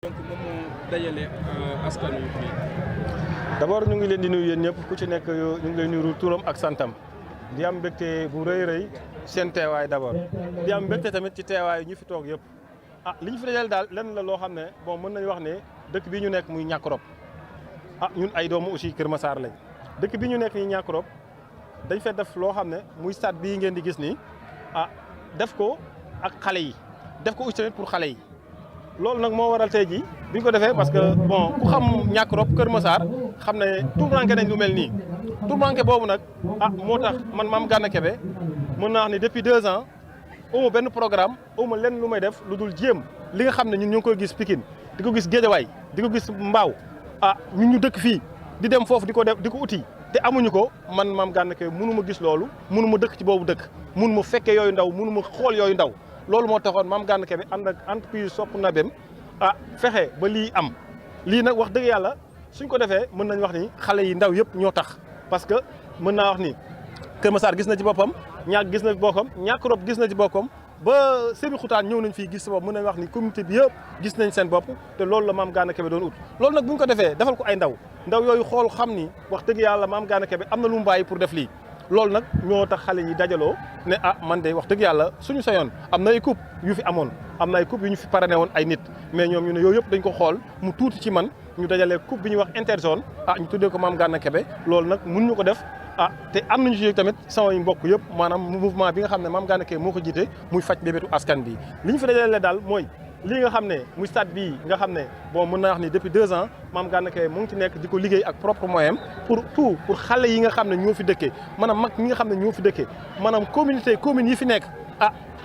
donc moom moo dajale askan wi fii. d'abord ñu ngi leen di nuyu yéen ñëpp ku ci nekk ñu ngi lay nuyu turam ak santam di am mbégte bu rëy seen teewaay d'abord di am mbégte tamit ci teewaay ñu fi toog yëpp li ñu fi dajale daal lenn la loo xam ne bon mën nañu wax ne dëkk bi ñu nekk muy Niakoulrab ñun ay doomu aussi Kër Massar lañ dëkk bi ñu nekk nii Niakoulrab dañ fee def loo xam ne muy stade bii ngeen di gis nii def ko ak xale yi def ko aussi tamit pour xale yi loolu nag moo waral tey jii bi ñu ko defee parce que bon ku xam Niakoulrab Kër Massar xam ne tuuranke nañ lu mel nii tuuranke boobu nag moo tax man Mame Gana Kébé mën naa wax ne depuis 2 ans auma benn programme auma lenn lu may def lu dul jéem li nga xam ne ñun ñu ngi koy gis Pikine di ko gis Guédiawaye di ko gis Mbao ñun ñu dëkk fii di dem foofu di ko def di ko uti te amuñu ko man Mame Gana Kébé mënu ma gis loolu mënu ma dëkk ci boobu dëkk mënu ma fekkee yooyu ndaw mënu ma xool yooyu ndaw loolu moo taxoon Mame Gana Kébé ànd ak entreprise Sopp Nabem fexe ba lii am lii nag wax dëgg yàlla suñ ko defee mën nañ wax ni xale yi ndaw yëpp ñoo tax parce que mën naa wax ni Kër Massar gis na ci boppam ñaak gis na ci boppam Niakoulrab gis na ci boppam ba Sébikotane ñëw nañ fii gis sa bopp mën nañ wax ni communauté bi yëpp gis nañ seen bopp te loolu la Mame Gana Kébé doon ut loolu nag bu ñu ko defee defal ko ay ndaw yooyu xool xam ni wax dëgg yàlla Mame Gana Kébé am na lu mu bàyyi pour def lii loolu nag ñoo tax xale yi dajaloo ne man de wax dëgg yàlla suñu sayoon am na ay coupe yu fi amoon am na ay coupe yu ñu fi parrainé woon ay nit mais ñoom ñu ne yooyu yëpp dañ ko xool mu tuuti ci man ñu dajalee coupe bi ñuy wax interzone ñu tuddee ko Mame Gana Kébé loolu nag mun ñu ko def te am nañu ci tamit sama mbokk yëpp maanaam mouvement bi nga xam ne Mame Gana Kébé moo ko jiite muy faj bébétu askan bi li ñu fi dajalee daal mooy lii nga xam ne muy stade bii nga xam ne bon mën naa wax ni depuis 2 ans Mame Gana Kébé mu ngi ci nekk di ko liggéey ak propre moyen pour xale yi nga xam ne ñoo fi dëkkee maanaam mag ñi nga xam ne ñoo fi dëkkee maanaam communes yi fi nekk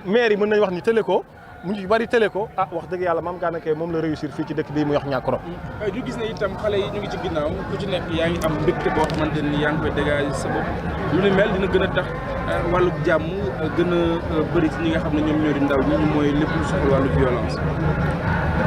maire yi mën nañu wax ni tële ko mu ci bari tële ko wax dëgg yàlla Mame Gana Kébé moom la réussir fii ci dëkk bii muy wax Niakoulrab. ñu gis ne itam xale yi ñu ngi ci ginnaaw ku ci nekk yaa ngi am mbégte boo xamante ni yaa ngi koy dégager sa bopp lu ni mel dina gën a tax wàllu jàmm gën a bëri ci ñi nga xam ne ñoom ñoo di ndaw ñi mooy lépp lu soxla wàllu violence.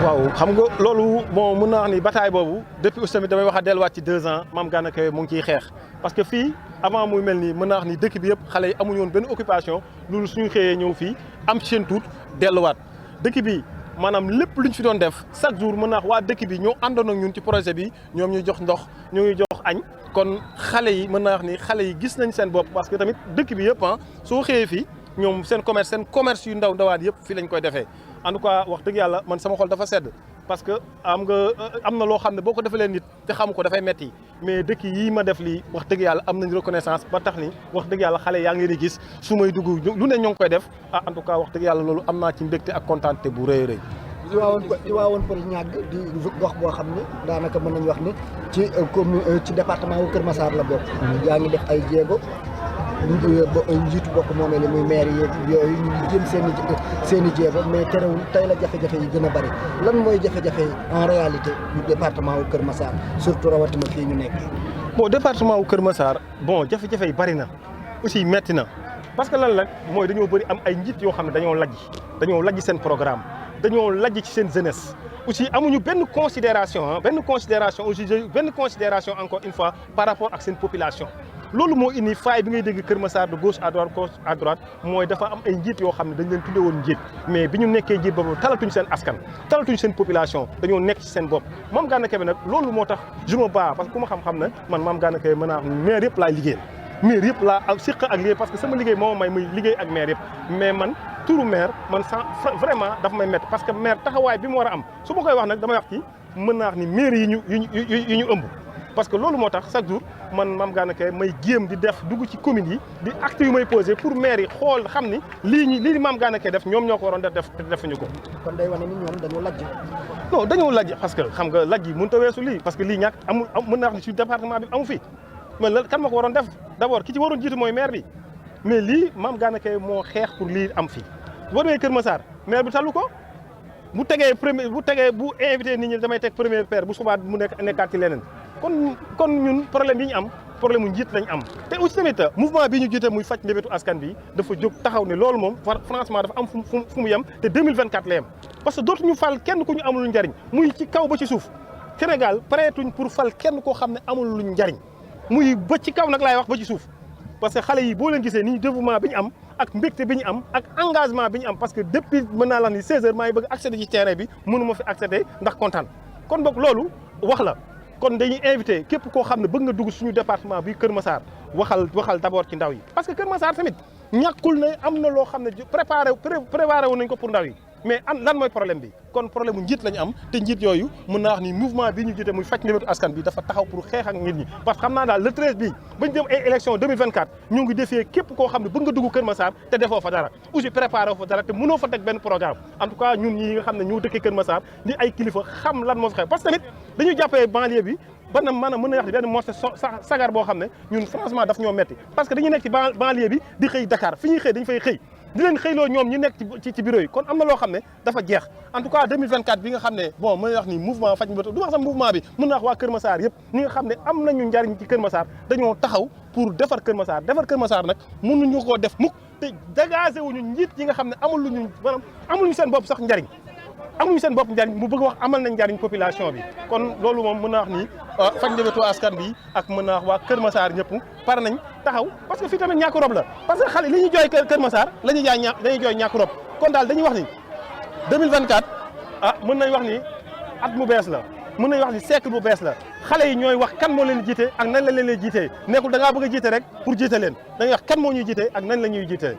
waaw xam nga loolu bon mën naa wax ni bataille boobu depuis aussi tamit damay wax a delluwaat ci 2 ans Mame Gana Kébé mu ngi ciy xeex parce que fii avant muy mel nii mën naa wax ni dëkk bi yëpp xale yi amuñu woon benn occupation loolu suñu xëyee ñëw fii am ci seen tuut delluwaat dëkk bi maanaam lépp luñ fi doon def chaque jour mën naa wax waa dëkk bi ñoo àndoon ak ñun ci projet bi ñoom ñuy jox ndox ñoo ñuy jox añ kon xale yi mën naa wax ni xale yi gis nañ seen bopp parce que tamit dëkk bi yëpp soo xëyee fii ñoom seen commerce yu ndawaan yëpp fii lañ koy defee en tout cas wax dëgg yàlla man sama xol dafa sedd parce que am na loo xam ne boo ko defalee nit te xam ko dafay metti mais dëkk yii ma def lii wax dëgg yàlla am nañ reconnaissance ba tax ni wax dëgg yàlla xale yaa ngi leen di gis su may dugg lu ne ñoo ngi koy def en tout cas wax dëgg yàlla loolu am naa ci mbégte ak kontaante bu rëy rëy. Tivaouane Peulh ñàgg di gox boo xam ne daanaka mën nañu wax ni ci commune ci département wu Kër Massar la bokk. yaa ngi def ay jéego. njiitu bokk moomee la muy maire yeeg yooyu ñu ngi jëm seen i jéego mais terewul tey la jafe-jafe yi gën a bari lan mooy jafe-jafe yi en réalité du département wu Kër Massar surtout rawatina fii ñu nekk. bon département wu Kër Massar bon jafe-jafe yi bari na aussi metti na parce que lan la mooy dañoo bëri am ay njiit yoo xam ne dañoo lajj seen programme dañoo lajj ci seen jeunesse aussi amuñu benn considération encore une fois par rapport ak seen population. loolu moo indi faay bi ngay dégg Kër Massar de gauche à droite mooy dafa am ay njiit yoo xam ne dañ leen tuddee woon njiit mais bi ñu nekkee njiit boobu talatuñ seen askan talatuñ seen population dañoo nekk ci seen bopp Mame Gana Kébé nag loolu moo tax je me bats parce que ku ma xam-xam ne man Mame Gana Kébé mën naa wax maire yëpp laay liggéeyal maire yëpp laa siq ak liggéey parce que sama liggéey moo may muy liggéey ak maire yëpp mais man turu maire man vraiment dafa may métti parce que maire taxawaay bi mu war a am su ma koy wax nag damay wax ci mën naa wax ni maire yi ñu ëmb parce que loolu moo tax chaque jour man Mame Gana Kébé may jéem di def dugg ci communes yi di actes yu may posé pour maire yi xool xam ni lii Mame Gana Kébé def ñoom ñoo ko waroon def te defuñu ko. kon day wane ni ñoom dañoo lajj. non dañoo lajj parce que xam nga lajj yi mënut a weesu lii parce que lii ñàkk amul mën naa wax ni ci département bi amu fi mais lan kan ma ko waroon def d'abord ki ci waroon jiitu mooy maire bi mais lii Mame Gana Kébé moo xeex pour lii am fi boo demee Kër Massar maire bi tallu ko bu invité nit ñi damay teg premier paire bu subaa mu nekkaat ci leneen kon ñun problème yi ñu am problème mu njiit lañ am te aussi tamit mouvement bi ñu jiite muy faj mbébétu askan bi dafa jóg taxaw ne loolu moom franchement dafa am fu mu yem te 2024 la yem parce que dootuñu fal kenn ku ñu amul lu njariñ muy ci kaw ba ci suuf Sénégal pareetuñ pour fal kenn koo xam ne amul lu njariñ muy ba ci kaw nag laay wax ba ci suuf parce que xale yi boo leen gisee ni dévouement bi ñu am ak mbégte bi ñu am ak engagement bi ñu am parce que depuis mën naa la ni 16h maa ngi bëgg accéder ci terrain bi mënu ma fi accéder ndax kontaan kon boog loolu wax la kon dañuy invité képp koo xam ne bëgg nga dugg suñu département bi Kër Massar waxal d'abord ci ndaw yi parce que Kër Massar tamit ñàkkul ne am na loo xam ne préparé wu nañ ko pour ndaw yi mais lan mooy problème bi kon problème mu njiit la ñu am te njiit yooyu mën naa wax ni mouvement bi ñu jiite muy faj mbébétu askan bi dafa taxaw pour xeex ak nit ñi parce que xam naa daal le 13 bi bañ dem ay élection 2024 ñu ngi defee képp koo xam ne bëgg nga dugg Kër Massar te defoo fa dara aussi préparé woo fa dara te mënoo fa teg benn programme en tout cas ñun ñi nga xam ne ñoo dëkkee Kër Massar di ay kilifa xam lan moo fi xew parce que tamit dañuy jàppee banlieue bi mën na wax benn morceau sagar boo xam ne ñun franchement daf ñoo metti parce que dañuy nekk ci banlieue bi di xëy Dakar fi ñuy xëy dañ fay xëy di leen xëyloo ñoom ñu nekk ci bureau yi kon am na loo xam ne dafa jeex en tout cas 2024 bi nga xam ne bon mën na wax ni mouvement faj mbébétu du wax sax mouvement bi mën naa wax waa Kër Massar yëpp ñi nga xam ne am nañu njariñ ci Kër Massar dañoo taxaw pour defar Kër Massar nag mënuñu koo def mukk te dégagé wuñu njiit yi nga xam ne amuluñu seen bopp sax njariñ amuñu seen bopp njariñ mu bëgg wax amal nañ njariñ population bi kon loolu moom mën naa wax ni faj mbébétu askan bi ak mën naa wax waa Kër Massar ñëpp pare nañ taxaw parce que fii tamit ñàkk rob la parce que xale li ñuy jooy Kër Massar la ñuy jooy ñàkk rob kon daal dañuy wax ni 2024 mën nañ wax ni at mu bees la mën nañ wax ni siècle bu bees la xale yi ñooy wax kan moo leen jiite ak nan la leen leen jiitee nekkul da ngaa bëgg a jiite rek pour jiite leen dañuy wax kan moo ñuy jiite ak nan la ñuy jiitee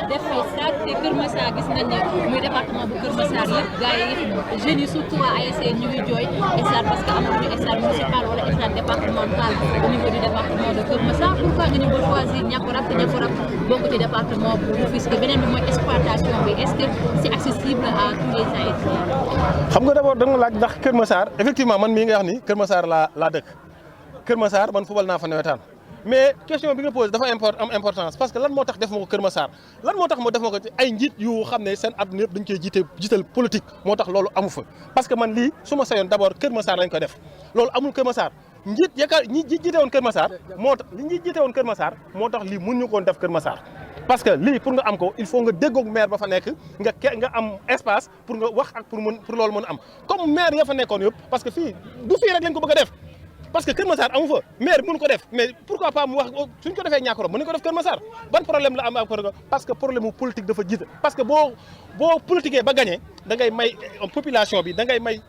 def fi stade te Kër Massar gis nañ ne muy département bu Kër Massar yëpp gars yi jeunes yi surtout waa ASC ñu ngi jooy stade parce que amuñu stade municipal wala stade départemental au niveau du département de Kër Massar pourquoi nga ñu ba choisir Niakoulrab te Niakoulrab bokk ci département bu Rufisque beneen bi mooy exploitation bi est-ce que c'est accessible à tous les ASC. xam nga d'abord da nga laaj ndax Kër Massar effectivement man mii nga wax ni Kër Massar laa dëkk Kër Massar man fubal naa fa nawetaan mais question bi nga posé dafa am importance parce que lan moo tax def ma ko Kër Massar lan moo tax ma def ma ko ci ay njiit yu xam ne seen àdduna yëpp dañ koy jiital politique moo tax loolu amu fa parce que man lii su ma sayoon d'abord Kër Massar lañ ko def loolu amul Kër Massar njiit ñi jiite woon Kër Massar moo tax li ñi jiite woon Kër Massar moo tax lii mën ñu koon def Kër Massar parce que lii pour nga am ko il faut nga déggoog maire ba fa nekk nga am espace pour nga wax ak pour loolu mën a am comme maire ya fa nekkoon yëpp parce que fii du fii rek lañ ko bëgg a def parce que Kër Massar amu fa maire mënu ko def mais pourquoi pas mu wax suñ ko defee Niakoulrab mën nañu ko def Kër Massar ban problème la am ak parce que problème mu politique dafa jiite parce que boo politiquee ba gagné da ngay may population bi da ngay may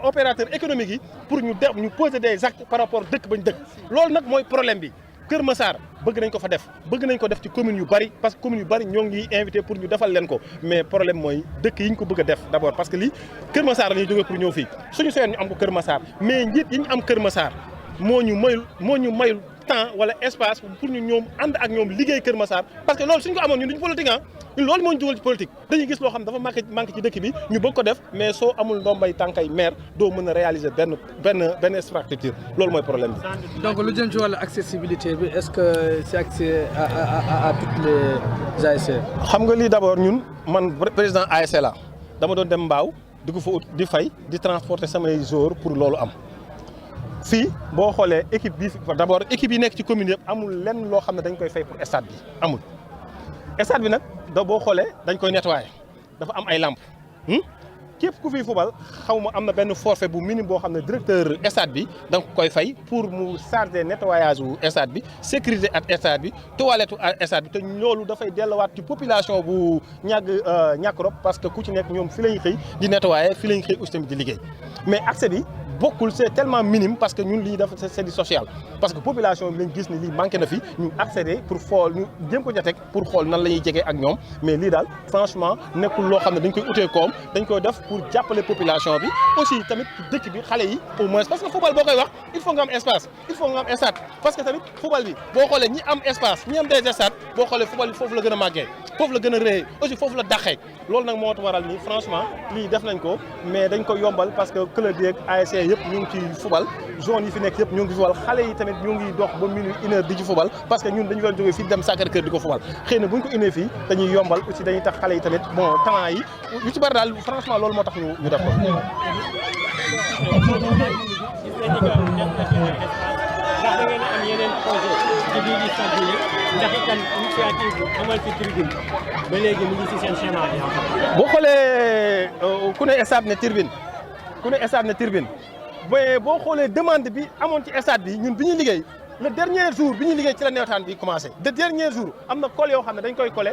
opérateur économique yi pour ñu poser des actes par rapport dëkk bañ dëkk loolu nag mooy problème bi Kër Massar bëgg nañ ko fa def bëgg nañ ko def ci commune yu bari parce que commune yu bari ñoo ngi invité pour ñu defal leen ko mais problème mooy dëkk yi ñu ko bëgg a def d'abord parce que lii Kër Massar la ñuy jógee pour ñëw fii suñu soyoon ñu am ko Kër Massar mais njiit yi ñu am Kër Massar moo ñu mayul temps wala espace pour ñu ñoom ànd ak ñoom liggéey Kër Massar parce que loolu suñ ko amoon ñun duñu politique ñun loolu moo ñu dugal ci politique dañuy gis loo xam dafa manqué ci dëkk bi ñu bëgg ko def mais soo amul ndombay tànkay maire doo mën a réaliser benn infrastructure loolu mooy problème bi. donc lu jëm ci wàllu accessibilité bi est-ce que c'est accès à toutes les ASC. xam nga lii d'abord ñun man président ASC la dama doon dem Mbaaw di ko fa ut di fay di transporter samay joueurs pour loolu am. fii boo xoolee équipe bi d'abord équipe yi nekk ci commune yëpp amul lenn loo xam ne dañ koy fay pour stade bi amul stade bi nag boo xoolee dañ koy nettoyer dafa am ay lampes képp ku fi fubal xaw ma am na benn forfait bu minimum boo xam ne directeur stade bi da nga koy fay pour mu charger nettoyage wu stade bi sécurité ak stade bi toilette stade bi te loolu dafay delluwaat ci population bu Niakoulrab parce que ku ci nekk ñoom fi lañ xëy di nettoyer fi lañ xëy aussi tamit di liggéey mais accès bi bokkul c'est tellement minime parce que ñun lii dafa c'est du social parce que population bi lañ gis ni lii manqué na fi ñu accéder pour xool ñu jéem ko jotee pour xool nan la ñuy jegee ak ñoom mais lii daal franchement nekkul loo xam ne dañ koy utee koom dañ koy def pour jàppale population bi aussi tamit dëkk bi xale yi au moins parce que football boo koy wax il faut nga am espace il faut nga am stade parce que tamit football bi boo xoolee ñi am espace ñi am des stades boo xoolee football bi foofu la gën a màggee foofu la gën a réyee aussi foofu la dàqee loolu nag moo waral nii franchement lii def nañ ko mais dañ ko yombal parce que club yeeg ASC yëpp ñu ngi ci fubal zone yi fi nekk yëpp ñu ngi fubal xale yi tamit ñu ngi dox ba minuit 1 heure di ci fubal parce que ñun dañu doon jógee fii dem Sacré-Cœur di ko fubal xëy na bu ñu ko indee fii dañuy yombal aussi dañuy tax xale yi tamit bon talent yi yu ci bari daal franchement loolu moo tax ñu def ko. ndax da ngeen am yeneen projet ci biir di stade bi ndax itam initiative bu amal fi tribune ba léegi mu ngi ci seen schéma bi. boo xoolee ku ne stade ne tribune mais boo xoolee demande bi amoon ci stade bi ñun bi ñuy liggéey le dernier jour bi ñu liggéey ci la nawetaan bi commencé le dernier jour am na col yoo xam ne dañ koy collé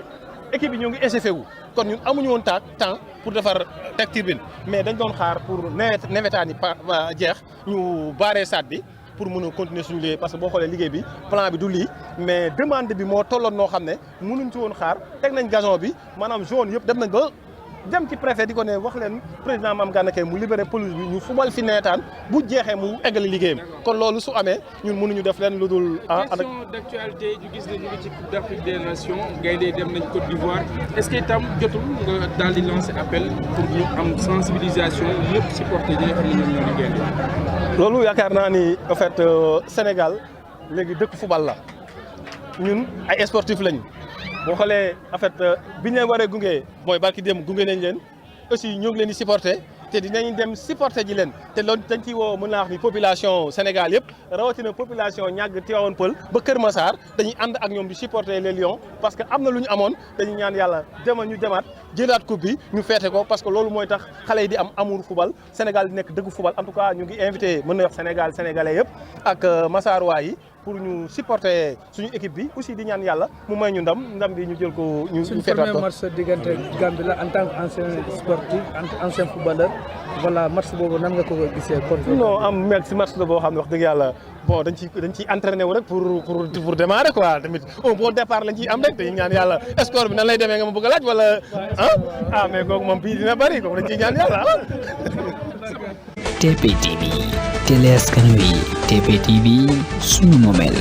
équipe bi ñoo ngi échauffé wu kon ñun amuñu woon temps pour defar teg turbine mais dañ doon xaar pour nawetaan yi jeex ñu baaree stade bi pour mën a continuer suñu liggéey parce que boo xoolee liggéey bi plan bi du lii mais demande bi moo tolloon noo xam ne mënuñ ci woon xaar teg nañ gazon bi maanaam zone yëpp dem nañ ba dem ci préfet di ko ne wax leen président Mame Gana Kaye mu libéré pelouse bi ñu fubal fi nawetaan bu jeexee mu eggali liggéeyam kon loolu su amee ñun mënuñu def leen lu dul. question d'actualité ñu gis ne ñu ngi ci Coupe d'Afrique des Nations gaynde dem nañ Côte d'Ivoire est-ce que itam jotul nga daal di lancer appel pour ñu am sensibilisation yëpp supporter yi nga xam ne ñoom ñoo di gaynde. loolu yaakaar naa ni en fait Sénégal léegi dëkk football la ñun ay sportif lañu. boo xoolee en fait bi ñu leen waree gunge mooy barki démb gunge nañ leen aussi ñoo ngi leen di supporter te dinañ dem supporter ji leen te loolu dañ ciy woo mën naa wax ni population Sénégal yëpp rawatina population ñàgg Tivaouane Peulh ba Kër Massar dañuy ànd ak ñoom di supporter les Lions parce que am na lu ñu amoon dañuy ñaan yàlla ñu demaat jëlaat coupe bi ñu feete ko parce que loolu mooy tax xale yi di am amour football Sénégal di nekk dëggu football en tout cas ñu ngi invité mën na wax sénégalais yëpp ak Massarois yi pour ñu supporter suñu équipe bi aussi di ñaan yàlla mu may ñu ndam bi ñu jël ko ñu feetaat ko. suñu premier match diggante Gambie la en tant que ancien sportif ancien footballeur voilà match boobu nan nga ko gisee. non am match la boo xam ne wax dëgg yàlla bon dañ ciy entraîné wu rek pour démarrer quoi tamit un bon départ lañ ciy am rek te ñaan yàlla score bi nan lay demee nga ma bëgg a laaj wala mais kooku moom bii dina bëri kooku dañ ciy ñaan yàlla TP TV télé askan wi TP TV sunu moomeel